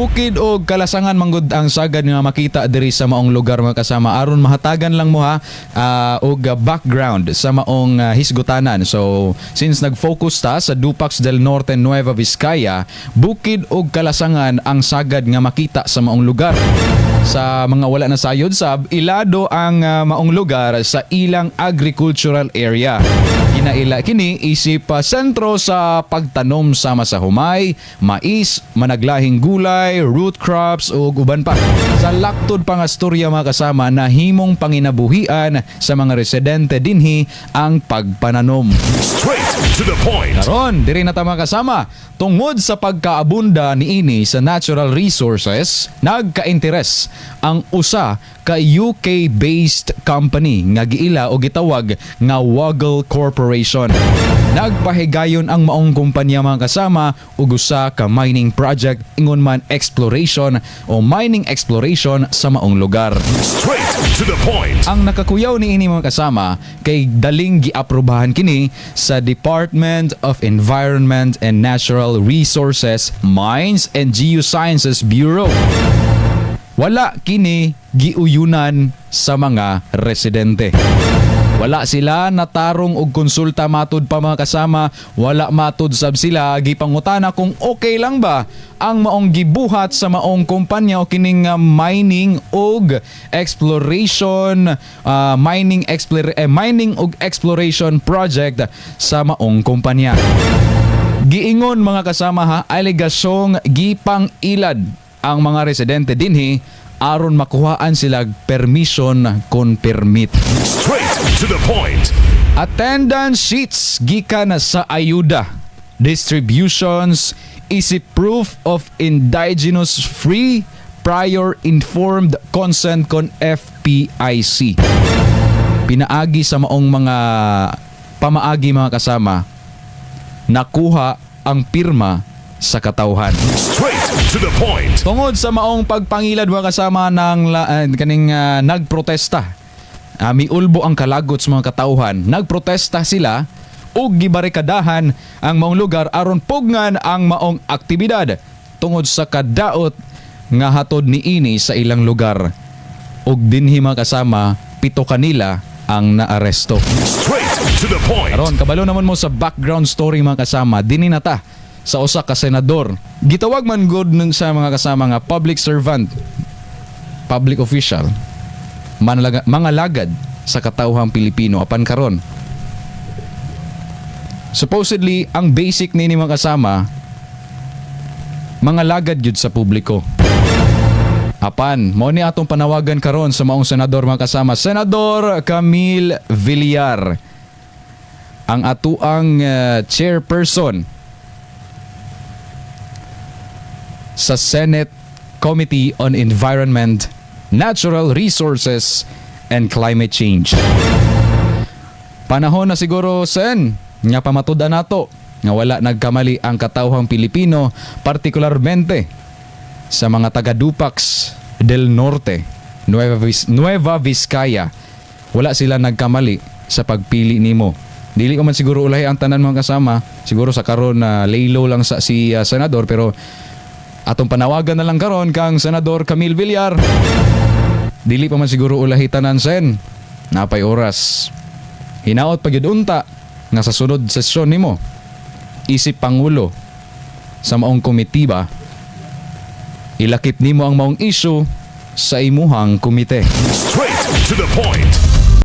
Bukid og kalasangan manggod ang sagad nga makita diri sa maong lugar, mga kasama. Aron mahatagan lang mo ha og background sa maong hisgutanan. So since nag-focus ta sa Dupax del Norte, Nueva Vizcaya, bukid og kalasangan ang sagad nga makita sa maong lugar. Sa mga wala na sayod sab, ilado ang maong lugar sa ilang agricultural area. Ginaila kini isip sentro sa pagtanom sama sa humay, mais, managlahing gulay, root crops ug uban pa. Sa laktod pa nga storya, mga kasama, nahimong panginabuhian sa mga residente dinhi ang pagpananom. Straight to the point. Karon, diri na ta, mga kasama. Tungod sa pagkaabunda niini sa natural resources, nagka-interes ang usa ka UK-based company nga giila o gitawag nga Waggle Corporation. Nagpahigayon ang maong kumpanya, mga kasama, ug usa ka mining project, ingon man exploration o mining exploration sa maong lugar. Straight to the point. Ang nakakuyaw ni ini, mga kasama, kay daling giaprobahan kini sa Department of Environment and Natural Resources, Mines and Geosciences Bureau. Wala kini giuyunan sa mga residente. Wala sila natarong og konsulta matud pa, mga kasama, wala matud sab sila gipangutana kung okay lang ba ang maong gibuhat sa maong kumpanya o kining mining og exploration mining og exploration project sa maong kumpanya. Giingon, mga kasama ha, alegasyong gipang ilad ang mga residente dinhi aron makuhaan sila permission kon permit. Straight to the point. Attendance sheets gikan sa ayuda distributions isip proof of indigenous free prior informed consent kon FPIC. Pinaagi sa maong mga pamaagi, mga kasama, nakuha ang pirma sa katawhan. Straight to the point. Tungod sa maong pagpangilad, mga kasama, ng kaning nagprotesta. Miulbo ang kalagot sa mga katawhan. Nagprotesta sila ug gibarikadahan ang maong lugar aron pugngan ang maong aktibidad tungod sa kadaot nga hatod niini sa ilang lugar. Ug dinhi, mga kasama, 7 kanila ang naaresto. Straight to the point. Aron kabalo naman mo sa background story, mga kasama, dinhi na ta sa usa ka senador. Gitawag man gud nun sa mga kasama nga public servant, public official, mga lagad sa katawhang Pilipino apan karon. Supposedly, ang basic nini, mga kasama, mga lagad gyud sa publiko. Apan, mao ni atong panawagan karon sa maong senador, mga kasama, Senador Camille Villar, ang atuang chairperson sa Senate Committee on Environment, Natural Resources and Climate Change. Panahon na siguro, Sen, nga pamatud-an nato nga wala nagkamali ang katawhang Pilipino, partikularmente sa mga taga-Dupax del Norte, Nueva Vizcaya. Wala sila nagkamali sa pagpili nimo. Dili ko man siguro ulahi ang tanan, mga kasama. Siguro sa karon na lay low lang sa si senador, pero atong panawagan na lang karon kang Senador Camille Villar. Dili pa man siguro ulahi tanan, Sen. Napay oras. Hinaot pa gyud unta nga sa sunod sesyon nimo isip pangulo sa maong komite ba, ilakip nimo ang maong issue sa imuhang komite. Straight to the point.